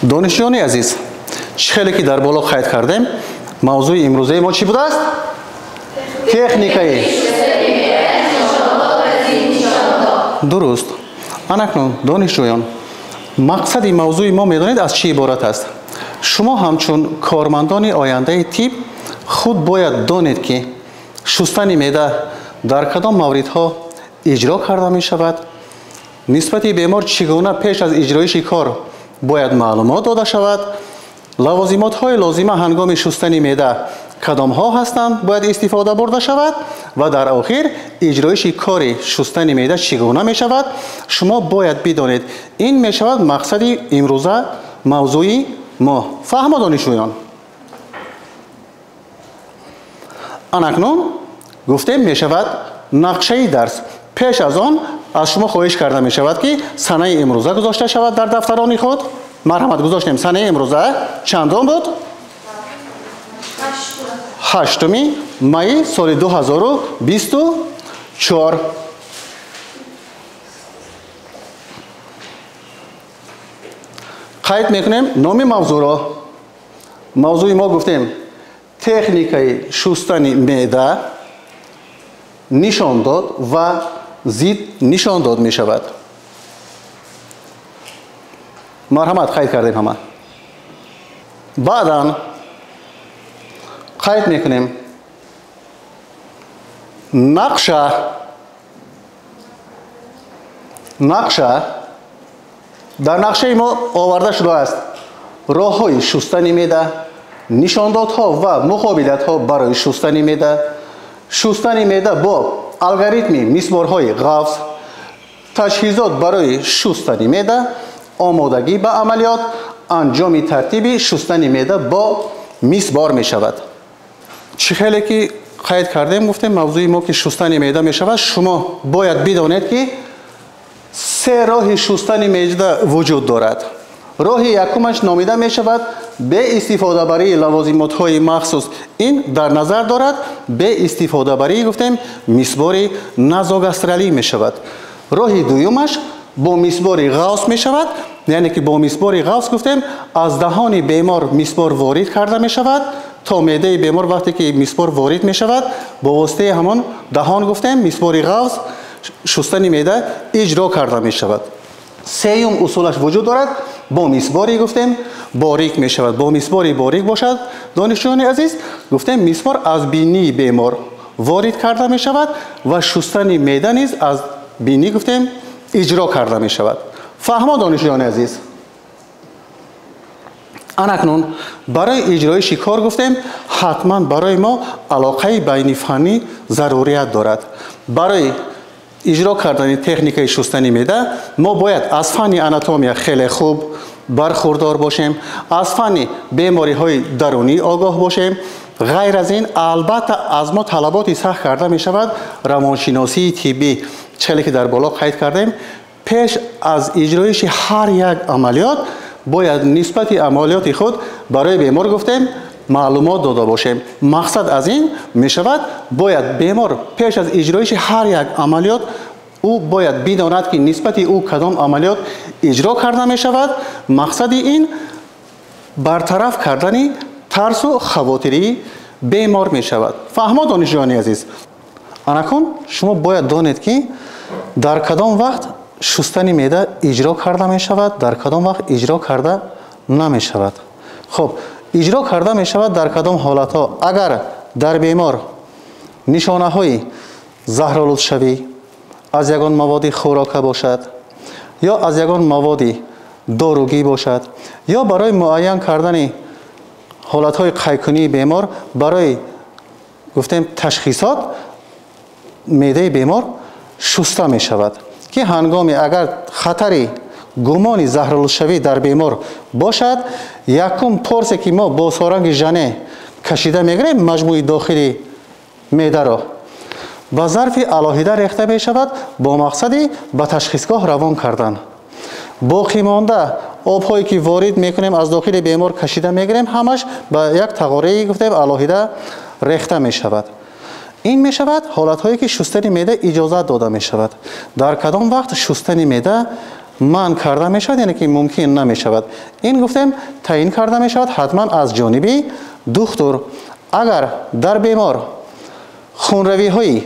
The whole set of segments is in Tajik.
Донишҷӯёни азиз, чӣ хеле ки дар боло қайд кардем, мавзӯи имрӯзаи мо чӣ будааст? Техникаи. Дуруст. Анакнун, донишҷӯён, мақсади мавзӯи мо медонед аз чӣ иборат аст? Шумо ҳамчун кормандони ояндаи тиб худ бояд донед, ки шустани меъда дар кадом мавридҳо иҷро карда мешавад, нисбати бемор чӣ гуна пеш аз иҷроиши кор бояд маълумот дода шавад, лавозимотҳои лозима ҳангоми шустани меъда кадомҳо ҳастанд бояд истифода бурда шавад ва дар охир иҷроиши кори шустани меъда чӣ гуна мешавад, шумо бояд бидонед. Ин мешавад мақсади имрӯза мавзӯи мо. Фаҳмо, донишҷӯён? Анакнун гуфтем мешавад нақшаи дарс. Пеш аз он аз шумо хоҳиш карда мешавад, ки санаи имрӯза гузошта шавад дар дафтарони худ. Марҳамат, гузоштем. Санаи имрӯза чандом буд? 8 майи соли 2024. Қайд мекунем номи мавзӯъро. Мавзӯи мо гуфтем техникаи шустани меъда нишондод ва зид нишондод мешавад. Марҳамат, қайд кардем ҳама. Баъдан қайд мекунем нақша. Нақша дар нақшаи мо оварда шудааст роҳҳои шустани меъда, нишондодҳо ва муқобилиятҳо барои шустани меъда, шустани меъда бо алгоритми мисборҳои ғафз, таҷҳизот барои шустани меъда, омодагӣ ба амалиёт, анҷоми тартиби шустани меъда бо мисбор мешавад. Чӣ хеле ки қайд кардем, гуфтем мавзӯи мо ки шустани меъда мешавад, шумо бояд бидонед, ки се роҳи шустани меъда вуҷуд дорад. Роҳи якумаш номида мешавад бе истифодабарии лавозимотҳои махсус. Ин дар назар дорад бе истифодабарии гуфтем мисбори назогастралӣ мешавад. Роҳи дуюмаш бо мисбори ғавс мешавад, яъне ки бо мисбори ғавс гуфтем аз даҳони бемор мисбор ворид карда мешавад то меъдаи бемор. Вақте ки мисбор ворид мешавад, бо воситаи ҳамон даҳон гуфтем мисбори ғавс шустани меъда иҷро карда мешавад. Сеюм усулаш вуҷуд дорад, бо мисбори гуфтем борик мешавад. Бо мисбори борик бошад, донишҷӯёни азиз, гуфтем мисбор аз бинии бемор ворид карда мешавад ва шустани меъда низ аз бинӣ гуфтем иҷро карда мешавад. Фаҳмо, донишҷӯёни азиз? Анакнун барои иҷроиши кор гуфтем ҳатман барои мо алоқаи байнифаннӣ зарурият дорад. Барои иҷро кардани техникаи шустани меъда мо бояд аз фанни анатомия хеле хуб бархурдор бошем, аз фанни бемориҳои дарунӣ огоҳ бошем. Ғайр аз ин, албатта, аз мо талаботи сахт карда мешавад равоншиносии тиббӣ. Челе ки дар боло қайд кардем, пеш аз иҷроиши ҳар як амалиёт бояд нисбати амалиёти худ барои бемор гуфтем маълумот дода бошем. Мақсад аз ин мешавад, бояд бемор пеш аз иҷроиши ҳар як амалиёт ӯ бояд бидонад, ки нисбати ӯ кадом амалиёт иҷро карда мешавад. Мақсади ин бартараф кардани тарсу хавотирии бемор мешавад. Фаҳмо, донишҷӯёни азиз? Анакун шумо бояд донед, ки дар кадом вақт шустани меъда иҷро карда мешавад, дар кадом вақт иҷро карда намешавад. Хоб, иҷро карда мешавад дар кадом ҳолатҳо? Агар дар бемор нишонаҳои заҳролудшавӣ аз ягон маводи хӯрока бошад ё аз ягон маводи доругӣ бошад ё барои муайян кардани ҳолатҳои қайкунии бемор барои гуфтем ташхисот меъдаи бемор шуста мешавад, ки ҳангоми агар хатари гумони заҳролудшавӣ дар бемор бошад, якум порсе ки мо бо соранги жане кашида мегирем маҷмӯи дохили меъдаро ба зарфи алоҳида рехта мешавад бо мақсади ба ташхисгоҳ равон кардан. Боқӣ монда обҳое ки ворид мекунем аз дохили бемор кашида мегирем, ҳамаш ба як тағораи гуфтем алоҳида рехта мешавад. Ин мешавад ҳолатҳое ки шустани меъда иҷозат дода мешавад. Дар кадом вақт шустани меъда манъ карда мешавад, яъне ки мумкин намешавад. Ин гуфтем таъин карда мешавад ҳатман аз ҷониби духтур. Агар дар бемор хунравиҳои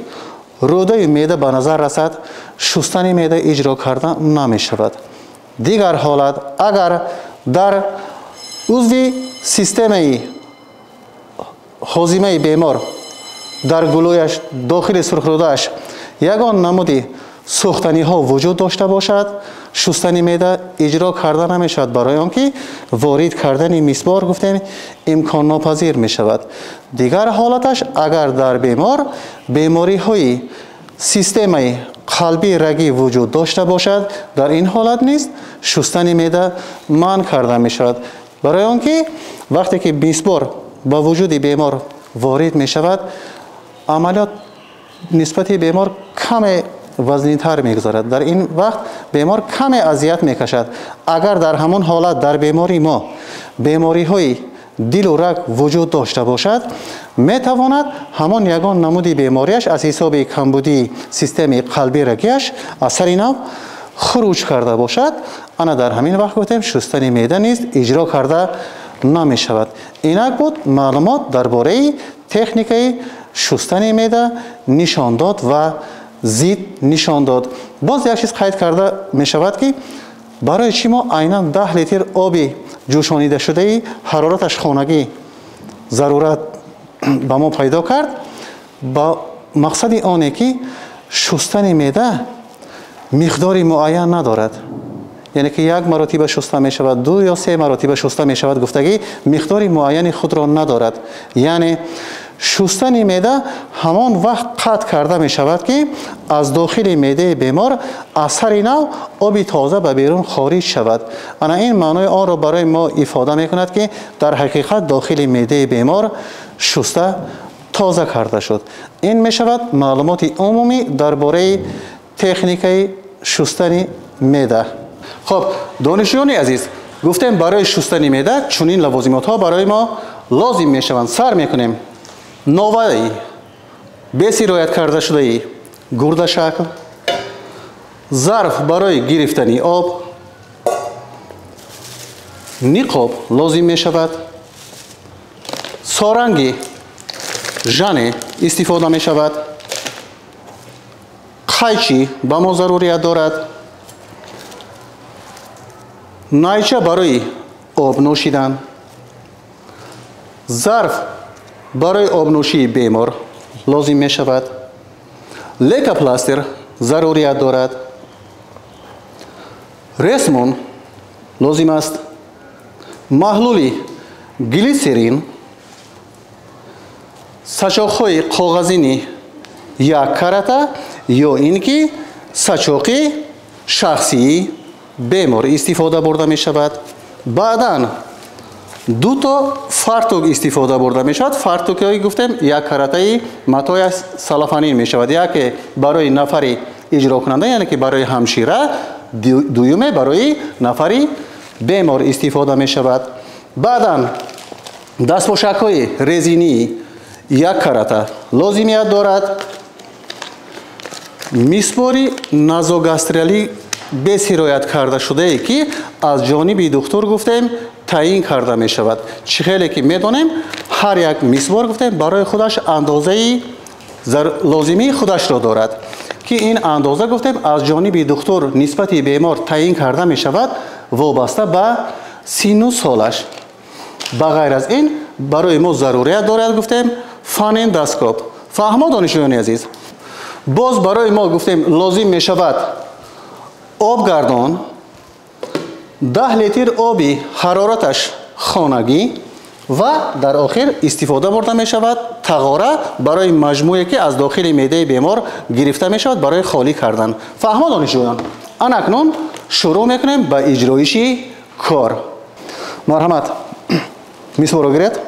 рӯдаи меъда ба назар расад, шустани меъда иҷро карда намешавад. Дигар ҳолат, агар дар узви системаи ҳозимаи бемор дар гулӯяш, дохили сурхрӯдааш ягон намуди сӯхтаниҳо вуҷуд дошта бошад, шустани меъда иҷро карда намешавад, барои он ки ворид кардани мисбор гуфтем имконнопазир мешавад. Дигар ҳолаташ, агар дар бемор бемориҳои системаи қалбӣ рагӣ вуҷуд дошта бошад, дар ин ҳолат низ шустани меъда манъ карда мешавад, барои он ки вақте ки мисбор ба вуҷуди бемор ворид мешавад, амалиёт нисбати бемор каме вазнинтар мегузарад. Дар ин вақт бемор каме азият мекашад. Агар дар ҳамон ҳолат дар бемори мо бемориҳои дилу раг вуҷуд дошта бошад, метавонад ҳамон ягон намуди бемориаш аз ҳисоби камбудии системаи қалбӣ рагиаш аз сари нав хуруҷ карда бошад. Ана дар ҳамин вақт гуфтем шустани меъда низ иҷро карда намешавад. Инак буд маълумот дар бораи техникаи шустани меъда, нишондод ва зид нишондод. Боз як чиз қайд карда мешавад, ки барои чӣ мо айнан 10 литр оби ҷӯшонидашудаи ҳарораташ хонагӣ зарурат ба мо пайдо кард, ба мақсади оне ки шустани меъда миқдори муайян надорад. Яъне ки як маротиба шуста мешавад, 2 ё 3 маротиба шуста мешавад, гуфтагӣ миқдори муайяни худро надорад. Яъне шустани меъда ҳамон вақт қатъ карда мешавад, ки аз дохили меъдаи бемор аз сари нав оби тоза ба берун хориҷ шавад. Ана ин маънои онро барои мо ифода мекунад, ки дар ҳақиқат дохили меъдаи бемор шуста тоза карда шуд. Ин мешавад маълумоти умумӣ дар бораи техникаи шустани меъда. Хоб, донишҷӯёни азиз, гуфтем барои шустани меъда чунин лавозимотҳо барои мо лозим мешаванд. Сар мекунем. Новаи бесироят карда шудаи гурдашакл, зарф барои гирифтани об, ниқоб лозим мешавад, соранги жане истифода мешавад, қайчи ба мо зарурият дорад, найча барои об нӯшидан, зарф барои обнӯшии бемор лозим мешавад, лекопластир зарурият дорад, ресмон лозим аст, маҳлули глисерин, сачоқҳои коғазини як карата ё ин ки сачоқи шахсии бемор истифода бурда мешавад. Баъдан 2 то фартук истифода бурда мешавад. Фартукҳои гуфтем як каратаи матои салафанин мешавад, яке барои нафари иҷрокунанда, яъне ки барои ҳамшира, дуюме барои нафари бемор истифода мешавад. Баъдан дастпӯшакҳои резинии як карата лозимият дорад, мисбори назогастралӣ бесироят карда шудае, ки аз ҷониби духтур гуфтем таъин карда мешавад. Чӣ хеле ки медонем, ҳар як мисбор гуфтем барои худаш андозаи лозимии худашро дорад, ки ин андоза гуфтем аз ҷониби духтур нисбати бемор таъин карда мешавад вобаста ба синну солаш. Ба ғайр аз ин барои мо зарурият дорад гуфтем фонендоскоп. Фаҳмо донишҷӯёни азиз, боз барои мо гуфтем лозим мешавад обгардон, 10 литр оби ҳарораташ хонагӣ ва дар охир истифода бурда мешавад тағора барои маҷмӯе ки аз дохили меъдаи бемор гирифта мешавад барои холӣ кардан. Фаҳмо донишҷӯён, анакнун шурӯъ мекунем ба иҷроиши кор. Марҳамат, мисборро гиред.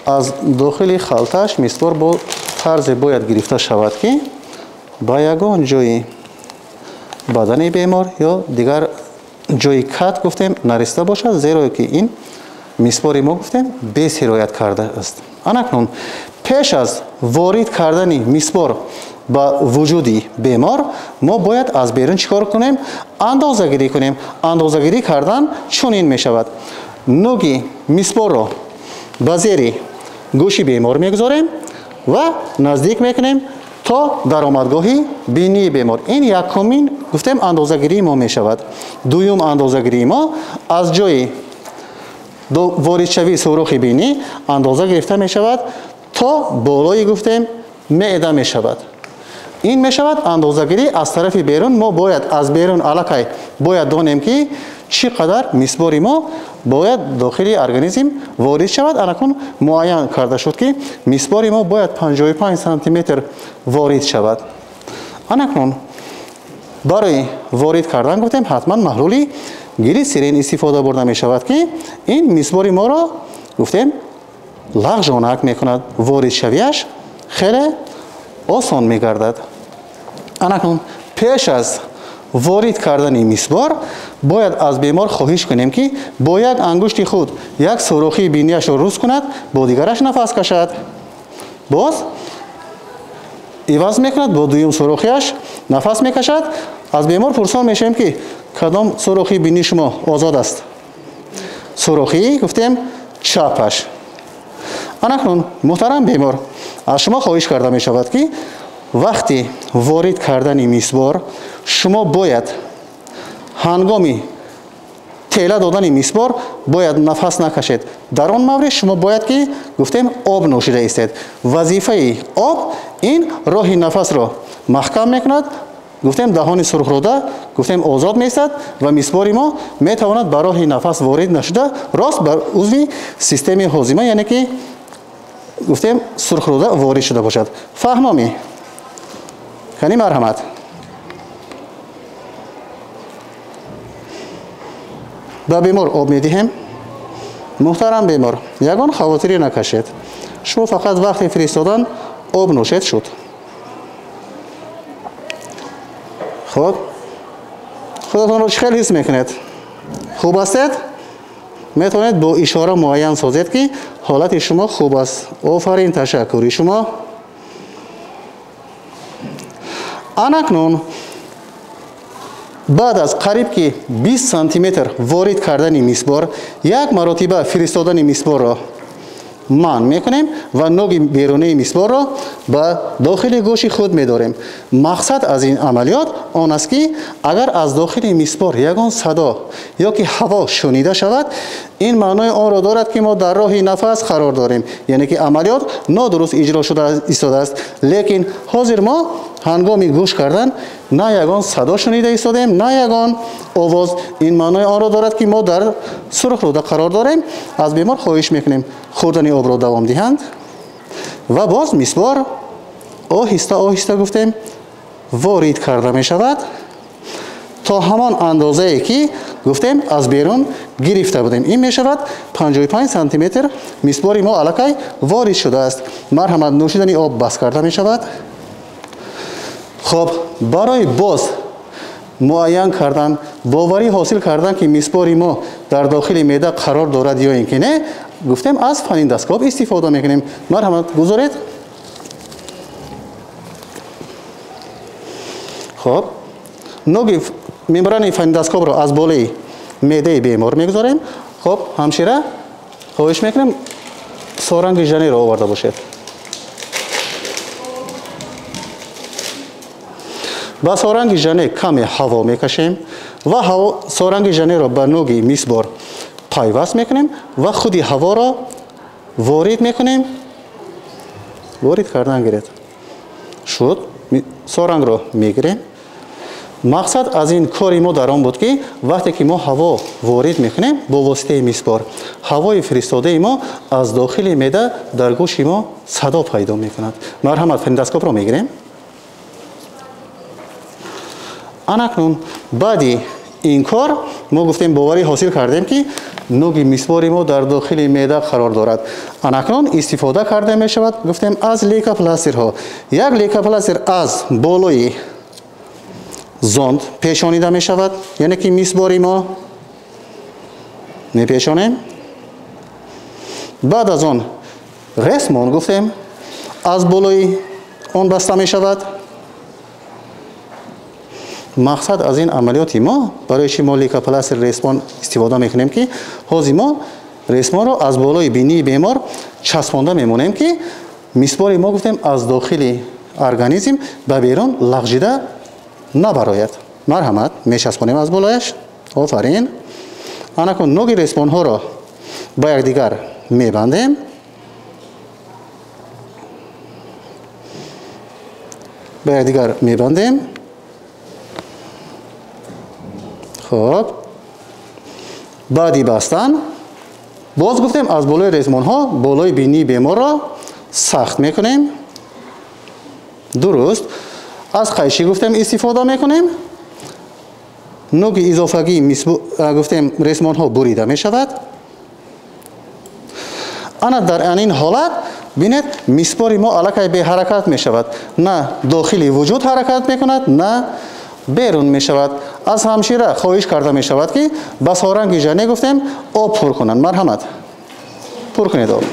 Аз дохили халташ мисбор бо тарзе бояд гирифта шавад, ки ба ягон ҷои бадани бемор ё дигар ҷои кат гуфтем нариста бошад, зеро ки ин мисбори мо гуфтем бесироят карда аст. Анакнун пеш аз ворид кардани мисбор ба вуҷуди бемор, мо бояд аз берун чӣ кор кунем? Андозагирӣ кунем. Андозагирӣ кардан чунин мешавад. Нуги мисборро ба зери гӯши бемор мегузорем ва наздик мекунем то даромадгоҳи бинии бемор. Ин якумин гуфтем андозагирии мо мешавад. Дуюм андозагирии мо аз ҷои воридшавии сӯрохи бинӣ андоза гирифта мешавад то болои гуфтем меъда мешавад. Ин мешавад андозагирӣ аз тарафи берун. Мо бояд аз берун аллакай бояд донем ки чӣ қадар мисбори мо бояд дохили организм ворид шавад. Анакун муайян карда шуд ки мисбори мо бояд 55 сантиметр ворид шавад. Анакун барои ворид кардан гуфтем ҳатман маҳлули глисерин истифода бурда мешавад ки ин мисбори моро гуфтем лағжонак мекунад, воридшавиаш хеле осон мегардад. Анакун пеш аз ворид кардани мисбор бояд аз бемор хоҳиш кунем ки бо як ангушти худ як сӯрохии бинияшро рӯз кунад, бо дигараш нафас кашад. Боз иваз мекунад, бо дуюм сӯрохиаш нафас мекашад. Аз бемор пурсон мешавем ки кадом сӯрохии бинии шумо озод аст? Сӯрохии гуфтем чапаш. Анакнун муҳтарам бемор, аз шумо хоҳиш карда мешавад ки вақти ворид кардани мисбор шумо бояд ҳангоми тела додани мисбор бояд нафас накашед. Дар он маврид шумо бояд ки гуфтем об нӯшида истед. Вазифаи об ин роҳи нафасро маҳкам мекунад, гуфтем даҳони сурхрӯда гуфтем озод меистад ва мисбори мо метавонад ба роҳи нафас ворид нашуда рост бар узви системаи ҳозима, яъне ки гуфтем сурхрӯда ворид шуда бошад. Фаҳмомӣ? Кани марҳамат. Ба бемор об медиҳем. Муҳтарам бемор, ягон хавотирӣ накашед. Шумо фақат вақти фиристодан об нӯшед шуд. Хуб, худатонро чӣ хел ҳис мекунед? Хуб ҳастед? Метавонед бо ишора муайян созед ки ҳолати шумо хуб аст. Офарин, ташаккури шумо. Анакнун баъд аз қариб ки 20 сантиметр ворид кардани мисбор, як маротиба фиристодани мисборро манъ мекунем ва ноги берунаи мисборро ба дохили гӯши худ медорем. Мақсад аз ин амалиёт он аст ки агар аз дохили мисбор ягон садо ё ки ҳаво шунида шавад, ин маънои онро дорад ки мо дар роҳи нафас қарор дорем, яъне ки амалиёт нодуруст иҷро шуда истодааст. Лекин ҳозир мо ҳангоми гӯш кардан на ягон садо шунида истодем, на ягон овоз. Ин маънои онро дорад ки мо дар сурхрӯда қарор дорем. Аз бемор хоҳиш мекунем хӯрдани обро давом диҳанд ва боз мисбор оҳиста оҳиста гуфтем ворид карда мешавад то ҳамон андозае ки гуфтем аз берун гирифта будем. Ин мешавад 55 сантиметр мисбори мо аллакай ворид шудааст. Марҳамат, нӯшидани об бас карда мешавад. Хоб, барои боз муайян кардан, боварӣ ҳосил кардан ки мисбори мо дар дохили меъда қарор дорад ё ин ки не, гуфтем аз фонендоскоп истифода мекунем. Марҳамат, гузоред. Хоб, ноги мембрани фонендоскопро аз болои меъдаи бемор мегузорем. Хоб, ҳамшира, хоҳиш мекунем соранги жанеро оварда бошед. Ба соранги жане каме ҳаво мекашем ва соранги жанеро ба ноги мисбор пайваст мекунем ва худи ҳаворо ворид мекунем. Ворид кардан гиред. Шуд, сорангро мегирем. Мақсад аз ин кори мо дар он буд ки вақте ки мо ҳаво ворид мекунем бо воситаи мисбор, ҳавои фиристодаи мо аз дохили меъда дар гӯши мо садо пайдо мекунад. Марҳамат, фонендоскопро мегирем. Анакнун баъди ин кор мо гуфтем боварӣ ҳосил кардем ки нуги мисбори мо дар дохили меъда қарор дорад. Анакнун истифода карда мешавад гуфтем аз лейкопластирҳо. Як лейкопластир аз болои зонд пешонида мешавад, яъне ки мисбори мо мепешонем. Баъд аз он ресмон гуфтем аз болои он баста мешавад. Мақсад аз ин амалиёти мо барои чи мо лейкопластир ресмон истифода мекунем, ки ҳозир мо ресмонро аз болои бинии бемор часпонда мемонем, ки мисбори мо гуфтем аз дохили организм ба берун лағжида набарояд. Марҳамат, мечаспонем аз болояш. Офарин. Анакун нуги ресмонҳоро ба якдигар мебандем. Ба якдигар мебандем. Хоб, баъди бастан боз гуфтем аз болои ресмонҳо болои бинии беморро сахт мекунем. Дуруст. Аз қайчи гуфтем истифода мекунем. Нуги изофагии гуфтем ресмонҳо бурида мешавад. Ана дар ин ҳолат бинед, мисбори мо аллакай беҳаракат мешавад. На дохили вуҷуд ҳаракат мекунад, на берун мешавад. Аз ҳамшира хоҳиш карда мешавад, ки ба соранги жане гуфтем об пур кунанд. Марҳамат, пур кунед об.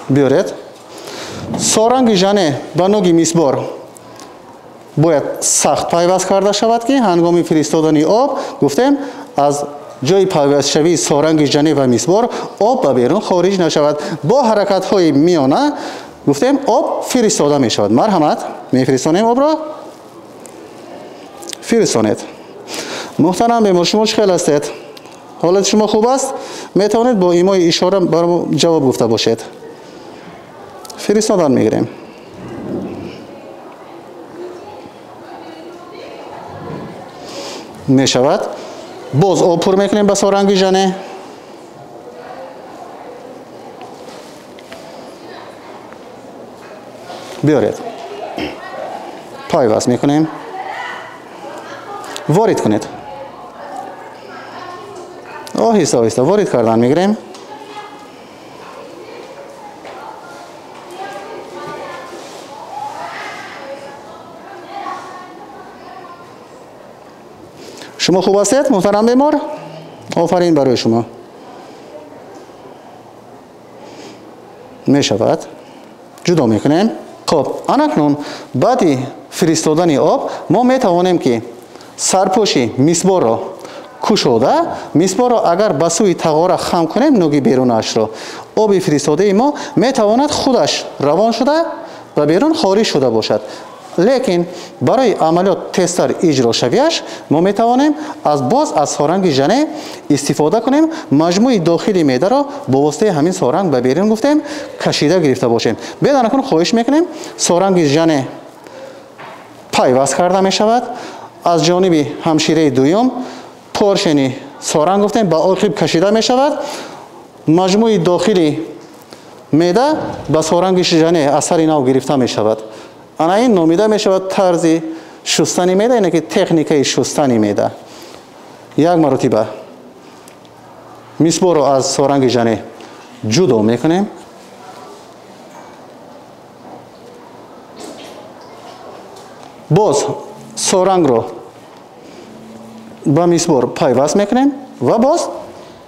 Биёред. Соранги жане ба нуги мисбор бояд сахт пайваст карда шавад, ки ҳангоми фиристодани об гуфтем аз ҷои пайвастшавии соранги жане ва мисбор об ба берун хориҷ нашавад. Бо ҳаракатҳои миёна гуфтем об фиристода мешавад. Марҳамат, мефиристонем обро. Фиристонед. Муҳтарам бемор, шумо чӣ хел ҳастед? ҳолати шумо хуб аст? Метавонед бо имои ишора баро ҷавоб гуфта бошед. Фиристодан мегирем. Мешавад. Боз об пур мекунем ба соранги жане. Биёред. Пайваст мекунем. Ворид кунед. Оҳиста оҳиста ворид кардан мегирем. Шумо хуб ҳастед, муҳтарам бемор? Офарин барои шумо. Мешавад. Ҷудо мекунем. Хоб, анакнун баъди фиристодани об мо метавонем, ки сарпӯши мисборро кушода, мисборро агар ба сӯи тағора хам кунем, нуги берунашро, оби фиристодаи мо метавонад худаш равон шуда ба берун хориҷ шуда бошад. Лекин барои амалиёт тезтар иҷро шавияш мо метавонем боз аз соранги жане истифода кунем, маҷмӯи дохили меъдаро бо воситаи ҳамин соранг ба берун гуфтем кашида гирифта бошем. Беданакун хоҳиш мекунем, соранги жане пайваст карда мешавад. Аз ҷониби ҳамшираи дуюм поршени соранг гуфтем ба оқиб кашида мешавад. Маҷмӯи дохили меъда ба соранги жане аз сари нав гирифта мешавад. Ана ин номида мешавад тарзи шустани меъда, яъне ки техникаи шустани меъда. Як маротиба мисборро аз соранги жане ҷудо мекунем. Боз сорангро ба мисбор пайваст мекунем ва боз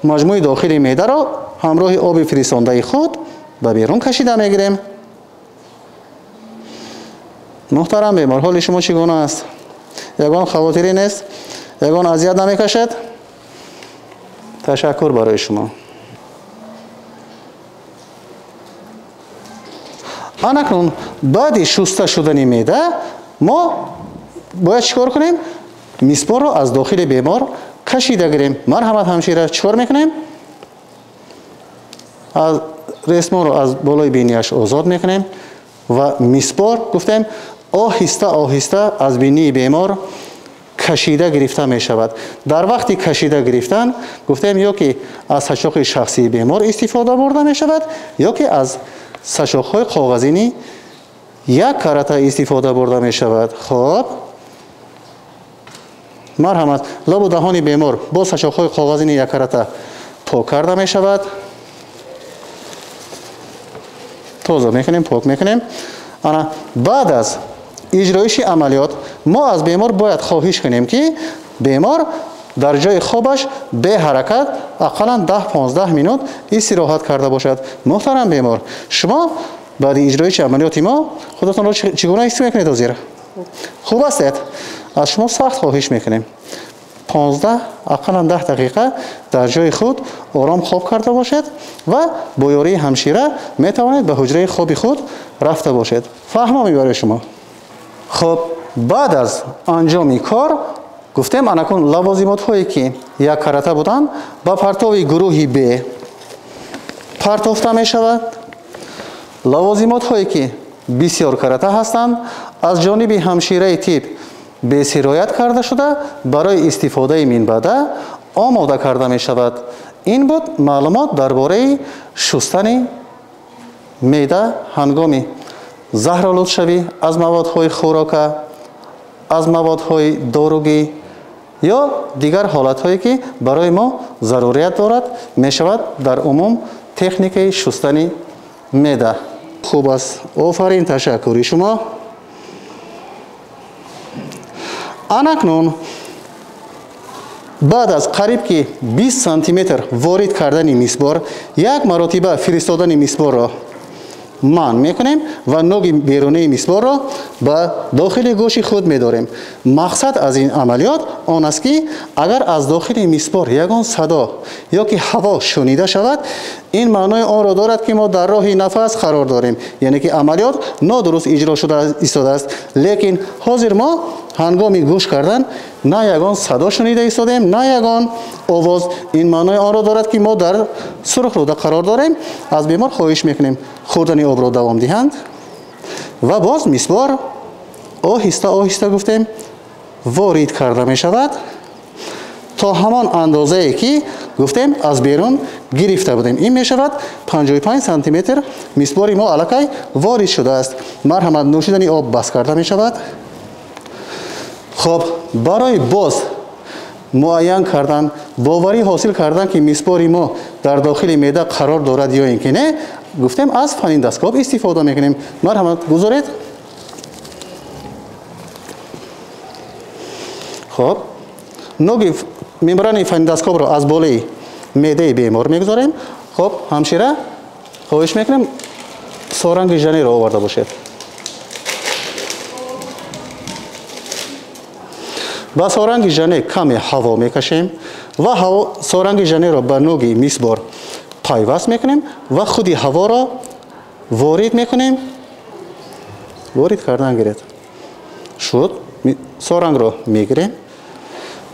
маҷмӯи дохили меъдаро ҳамроҳи оби фиристондаи худ ба берун кашида мегирем. Муҳтарам бемор, ҳоли шумо чӣ гуна аст? Ягон хавотирӣ нест? Ягон азият намекашад? Ташаккур барои шумо. Анакнун баъди шуста шудани меъда мо бояд чӣ кор кунем? Мисборро аз дохили бемор кашида гирем. Марҳамат, ҳамшира, чӣ кор мекунем? Аз ресмонро аз болои бинияш озод мекунем ва мисбор гуфтем оҳиста оҳиста аз бинии бемор кашида гирифта мешавад. Дар вақти кашида гирифтан гуфтем ё ки аз сачоқи шахсии бемор истифода бурда мешавад, ё ки аз сачоқҳои коғазини як карата истифода бурда мешавад. Хоб, марҳамат, лабу даҳони бемор бо сачоқҳои коғазини як карата пок карда мешавад. Тоза мекунем, пок мекунем. Ана баъд аз иҷроиши амалиёт мо аз бемор бояд хоҳиш кунем, ки бемор дар ҷои хобаш беҳаракат ақаллан 10-15 минут истироҳат карда бошад. Муҳтарам бемор, шумо баъди иҷроиши амалиёти мо худатонро чӣ гуна ҳис мекунед ҳозир? Хуб ҳастед? Аз шумо сахт хоҳиш мекунем 15 ақаллан 10 дақиқа дар ҷои худ ором хоб карда бошед ва бо ёрии ҳамшира метавонед ба ҳуҷраи хоби худ рафта бошед. Фаҳмо мебаред шумо? Хуб, баъд аз анҷоми кор гуфтем анакун лавозимотҳое ки як карата буданд ба партови гурӯҳи Б партофта мешавад. Лавозимотҳое ки бисёр карата ҳастанд аз ҷониби ҳамшираи тиб бесироят карда шуда барои истифодаи минбаъда омода карда мешавад. Ин буд маълумот дар бораи шустани меъда ҳангоми заҳролудшавӣ аз маводҳои хӯрока, аз маводҳои доругӣ ё дигар ҳолатҳое ки барои мо зарурият дорад мешавад дар умум техникаи шустани меъда. Хуб аст, офарин, ташаккури шумо. Анакнун баъд аз қариб ки 20 сантиметр ворид кардани мисбор, як маротиба фиристодани мисборро манъ мекунем ва ноги берунии мисборро ба дохили гӯши худ медорем. Мақсад аз ин амалиёт он аст ки агар аз дохили мисбор ягон садо ё ки ҳаво шунида шавад, ин маънои онро дорад ки мо дар роҳи нафас қарор дорем, яъне ки амалиёт нодуруст иҷро шуда истодааст. Лекин ҳозир мо ҳангоми гӯш кардан на ягон садо шунида истодем, на ягон овоз. Ин маънои онро дорад ки мо дар сурхруда қарор дорем. Аз бемор хоҳиш мекунем хӯрдани обро давом диҳанд ва боз мисбор оҳиста оҳиста гуфтем ворид карда мешавад то ҳамон андозае ки гуфтем аз берун гирифта будем. Ин мешавад 55 сантиметр мисбори мо аллакай ворид шудааст. Марҳамат, нӯшидани об бас карда мешавад. Хоб, барои боз муайян кардан, боварӣ ҳосил кардан ки мисбори мо дар дохили меъда қарор дорад ё ин ки не, гуфтем аз фонендоскоп истифода мекунем. Марҳамат, гузоред. Хоб, ноги мембрани фонендоскопро аз болои меъдаи бемор мегузорем. Хоб, ҳамшира, хоҳиш мекунем соранги жанеро оварда бошед. Ба соранги жане каме ҳаво мекашем ва соранги жанеро ба ноги мисбор пайваст мекунем ва худи ҳаворо ворид мекунем. Ворид кардан гиред. Шуд, сорангро мегирем.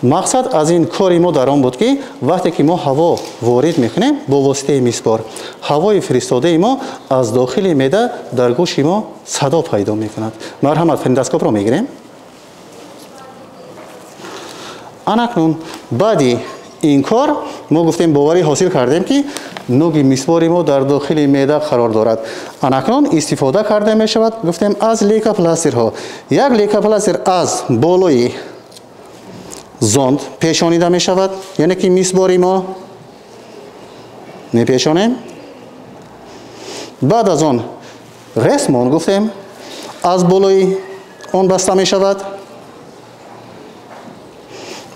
Мақсад аз ин кори мо дар он буд ки вақте ки мо ҳаво ворид мекунем бо воситаи мисбор, ҳавои фиристодаи мо аз дохили меъда дар гӯши мо садо пайдо мекунад. Марҳамат, фонендоскопро мегирем. Анакнун баъди ин кор мо гуфтем боварӣ ҳосил кардем ки ноги мисбори мо дар дохили меъда қарор дорад. Анакнун истифода карда мешавад гуфтем аз лейкопластирҳо. Як лейкопластир аз болои зонд пешонида мешавад, яъне ки мисбори мо мепешонем. Баъд аз он ресмон гуфтем аз болои он баста мешавад.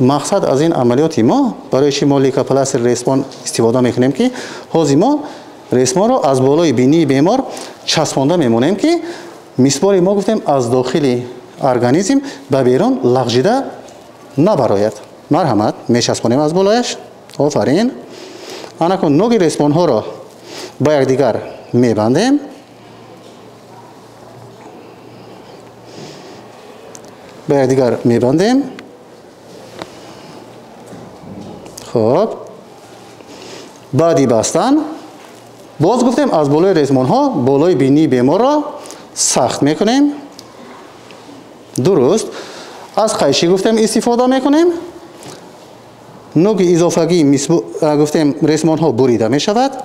Мақсад аз ин амалиёти мо барои чи мо лейкопластир ресмон истифода мекунем ки ҳозир мо ресмонро аз болои бинии бемор часпонда мемонем ки мисбори мо гуфтем аз дохили организм ба берун лағжида набарояд. Марҳамат, мечаспонем аз болояш. Офарин. Анакун ноги ресмонҳоро ба якдигар мебандем. Ба якдигар мебандем. Хоб, баъди бастан боз гуфтем аз болои ресмонҳо болои бинии беморро сахт мекунем. Дуруст, аз қайши гуфтем истифода мекунем. Ноги изофагии гуфтем ресмонҳо бурида мешавад.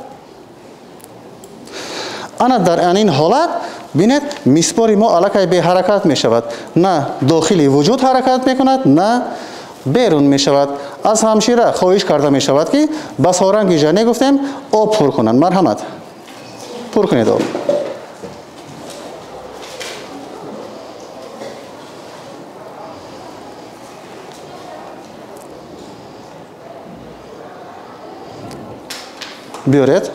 Ана дар ин ҳолат бинед мисбори мо аллакай беҳаракат мешавад. На дохили вуҷуд ҳаракат мекунад, на берун мешавад. Аз ҳамшира хоҳиш карда мешавад ки ба соранги жане гуфтем об пур кунанд. Марҳамат, пур кунед об. Биёред.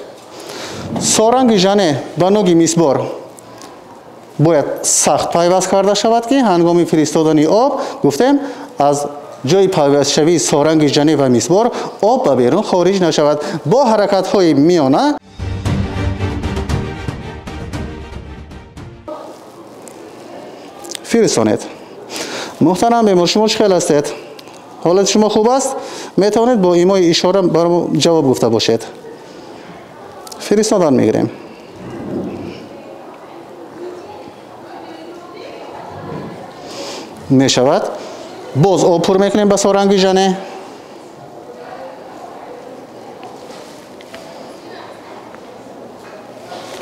Соранги Жане ба нуги мисбор бояд сахт пайваст карда шавад, ки ҳангоми фиристодани об, гуфтем, аз ҷои пайвастшавии соранги Жане ва мисбор об ба берун хориҷ нашавад. Бо ҳаракатҳои миёна фиристонед. Муҳтарам бемор, шумо чӣ хел ҳастед? ҳолати шумо хуб аст? Метавонед бо имои ишора баро ҷавоб гуфта бошед. Фиристодан мегирем. Мешавад. Боз об пур мекунем ба соранги Жане.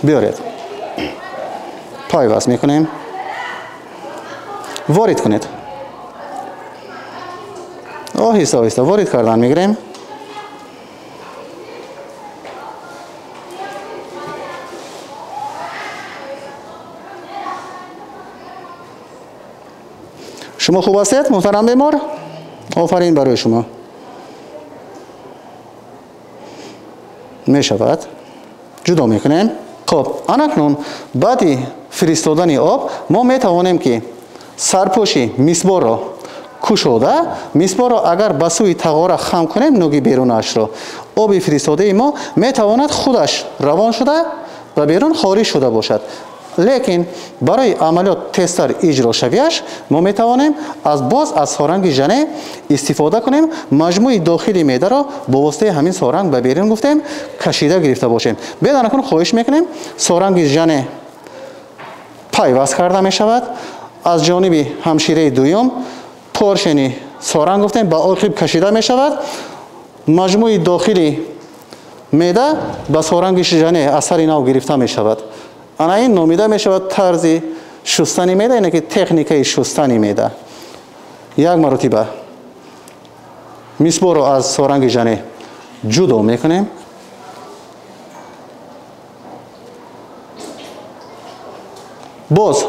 Биёред. Пайваст мекунем. Ворид кунед. Оҳиста оҳиста ворид кардан мегирем. Шумо хуб ҳастед, муҳтарам бемор? Офарин барои шумо. Мешавад. Ҷудо мекунем. Хоб, анакнун баъди фиристодани об мо метавонем, ки сарпӯши мисборро кушода, мисборро агар ба сӯи тағора хам кунем, нуги берунашро, оби фиристодаи мо метавонад худаш равон шуда ба берун хориҷ шуда бошад. Лекин барои амалиёт тезтар иҷро шавияш мо метавонем боз аз соранги Жане истифода кунем, маҷмӯи дохили меъдаро бо воситаи ҳамин соранг ба берун, гуфтем, кашида гирифта бошем. Беданакун хоҳиш мекунем, соранги Жане пайваст карда мешавад. Аз ҷониби ҳамшираи дуюм поршени соранг, гуфтем, ба оқиб кашида мешавад. Маҷмӯи дохили меъда ба соранги Жане аз сари нав гирифта мешавад. Ана ин номида мешавад тарзи шустани меъда, яъне ки техникаи шустани меъда. Як маротиба мисборро аз соранги Жане ҷудо мекунем. Боз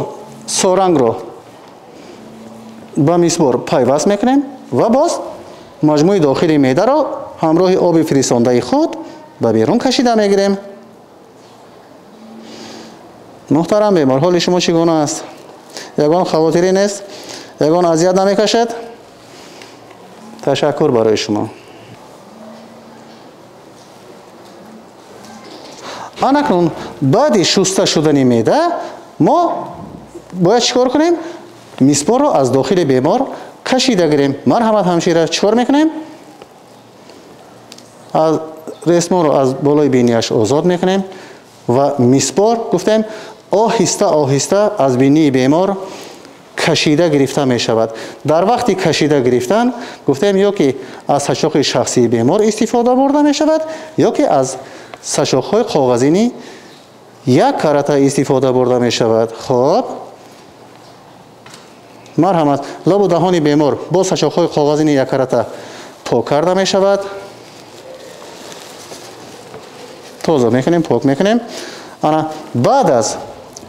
сорангро ба мисбор пайваст мекунем ва боз маҷмӯи дохили меъдаро ҳамроҳи оби фиристондаи худ ба берун кашида мегирем. Муҳтарам бемор, ҳоли шумо чӣ гуна аст? Ягон хавотирӣ нест? Ягон азият намекашед? Ташаккур барои шумо. Анакнун баъди шуста шудани меъда мо бояд чӣ кор кунем? Мисборро аз дохили бемор кашида гирем. Марҳамат, ҳамшира, чӣ кор мекунем? Аз ресмонро аз болои бинияш озод мекунем ва мисбор, гуфтем, оҳиста оҳиста аз бинии бемор кашида гирифта мешавад. Дар вақти кашида гирифтан, гуфтем, ё ки аз сачоқи шахсии бемор истифода бурда мешавад, ё ки аз сачоқҳои коғазини як карата истифода бурда мешавад. Хоб, марҳамат, лабу даҳони бемор бо сачоқҳои коғазини як карата пок карда мешавад. Тоза мекунем, пок мекунем. Ана баъд аз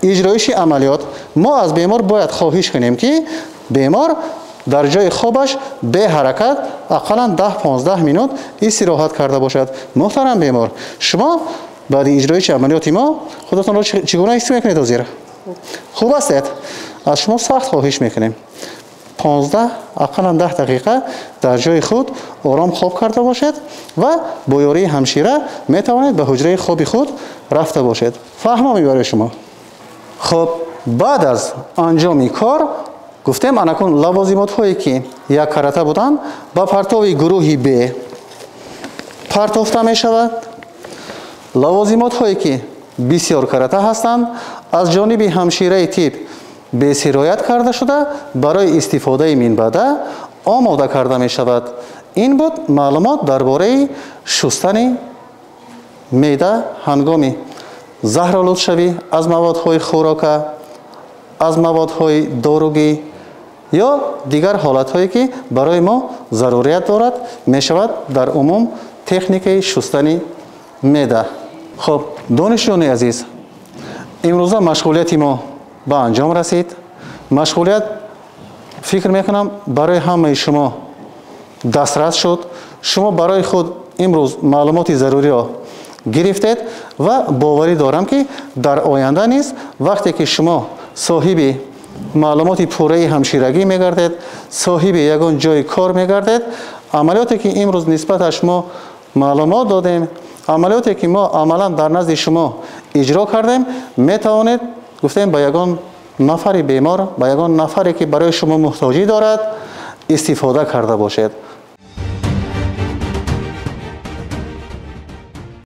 иҷроиши амалиёт мо аз бемор бояд хоҳиш кунем, ки бемор дар ҷои хобаш беҳаракат ақаллан 10-15 минут истироҳат карда бошад. Муҳтарам бемор, шумо баъди иҷроиши амалиёти мо худатонро чӣ гуна ҳис мекунед ҳозир? Хуб ҳастед? Аз шумо сахт хоҳиш мекунем, 15 ақаллан 10 дақиқа дар ҷои худ ором хоб карда бошед ва бо ёрии ҳамшира метавонед ба ҳуҷраи хоби худ рафта бошед. Фаҳмо мебаред шумо? Хоб, баъд аз анҷоми кор, гуфтем, анакун лавозимотҳое ки як карата буданд ба партови гурӯҳи Б партофта мешавад. Лавозимотҳое ки бисёр карата ҳастанд аз ҷониби ҳамшираи тиб бесироят карда шуда барои истифодаи минбаъда омода карда мешавад. Ин буд маълумот дар бораи шустани меъда ҳангоми заҳролудшавӣ аз маводҳои хӯрока, аз маводҳои доругӣ ё дигар ҳолатҳое ки барои мо зарурият дорад, мешавад дар умум техникаи шустани меъда. Хоб, донишҷӯёни азиз, имрӯза машғулияти мо ба анҷом расид. Машғулият, фикр мекунам, барои ҳамаи шумо дастрас шуд. Шумо барои худ имрӯз маълумоти заруриро Гирифтед ва боварӣ дорам, ки дар оянда низ вақте ки шумо соҳиби маълумоти пурраи ҳамширагӣ мегардед, соҳиби ягон ҷои кор мегардед, амалиёте ки имрӯз нисбаташ мо маълумот додем, амалиёте ки мо амалан дар назди шумо иҷро кардем, метавонед, гуфтем, ба ягон нафари бемор, ба ягон нафаре ки барои шумо муҳтоҷӣ дорад, истифода карда бошед.